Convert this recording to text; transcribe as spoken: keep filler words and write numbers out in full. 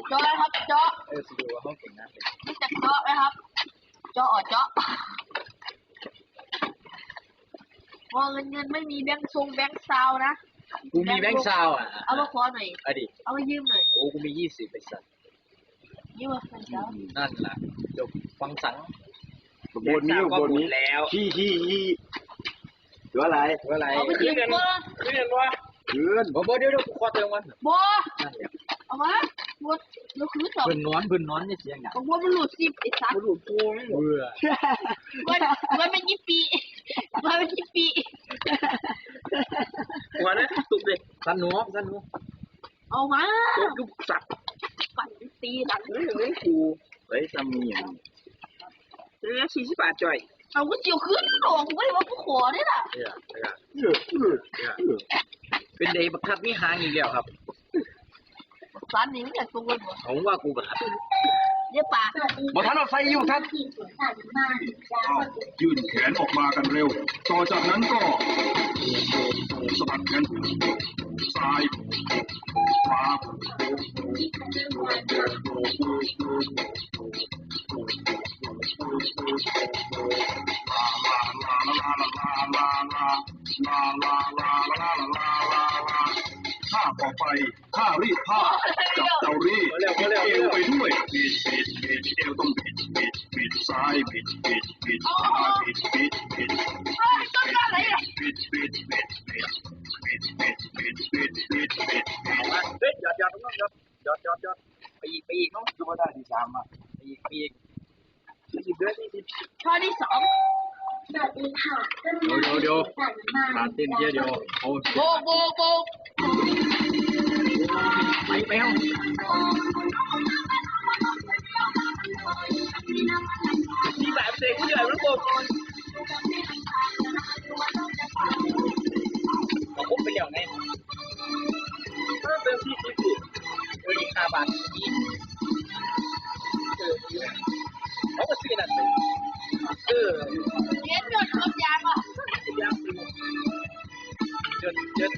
เจาะเลยครับ เจาะ เออสิดูว่าห้องเก่งนะ รู้จักเจาะไหมครับ เจาะอ่ะเจาะ ว่าเงินเงินไม่มีแบงค์ทรงแบงค์ซาวนะ กูมีแบงค์ซาวอ่ะ เอามาขอหน่อย เอาดิ เอามายืมหน่อย โอ้กูมียี่สิบไอ้สัส ยืมมาเพื่อนเจ้า นั่นล่ะจบฟังสัง บนนี้ แบงค์ซาวก็ บนนี้ หมดแล้ว ขี้ขี้ขี้ตัวอะไรตัวอะไร เอาไปยืมก็ เรียนว่า เพื่อน บ่บ่เดี๋ยวเดี๋ยวกูขอเติมวัน บ่ นั่นแหละ เอามาหมดเดี๋ยวคือสอง เพิ่นนอนเพิ่นนอนนี่เสียงดัง ผมว่ามันหลุดสิบไอ้สัส กูหลุดกูไม่หมดเออ มันมันเป็นยี่ปีมันเป็นยี่ปี หัวนะตุกเลย สั้นหนูสั้นหนู เอามา ตุกยุบสัก ปั่นตีหลัง เฮ้ยเฮ้ยกูเฮ้ยซ้ำมีอย่างนี้เรื่องสี่สิบบาทจ่อย เอาก๋วยเตี๋ยวขึ้นโดดกูไม่ได้ว่ากูขอได้ล่ะ เนี่ย เออเออเออ เป็นเดย์บักทัดมีหางอีกแล้วครับ ร้านนี้มันจะตัวหมด ผมว่ากูบักทัด เดี๋ยวปาก บอกท่านเอาไฟอยู่ท่าน อ้าวยื่นแขนออกมากันเร็ว ต่อจากนั้นก็สะบัดแขนซ้ายขวา ท่าต่อไป ท่ารีดผ้า จับเตารีด มาแล้วมาแล้ว เอวไปด้วย บิดบิดบิดบิดเอวต้องบิดบิดบิดซ้ายบิดบิดบิดขวาบิดบิดบิด ต้องการอะไรอ่ะ บิดบิดบิดบิดบิดบิดบิดบิดบิดบิด เฮ้ยหยอดหยอดหยอดหยอดหยอดหยอดไปอีกไปอีกเนาะ ก็ได้ที่สามอ่ะ ไปอีกไปอีกไปอีกเรื่องที่ ข้อที่สอง สวัสดีค่ะ เดี๋ยวเดี๋ยวเดี๋ยว ขาเต้นเที่ยวเดียวเอา โบกโบกโบก ไปไปเอา ที่แบบเซ็งที่แบบมันโกงเขาคบไปแล้วไงก็เป็นที่ที่ถูกบริการบาทนี้เออเขาก็ซื้อนั่นเลยเออ เรียนจนครบยางอ่ะ ยากจริงจนจน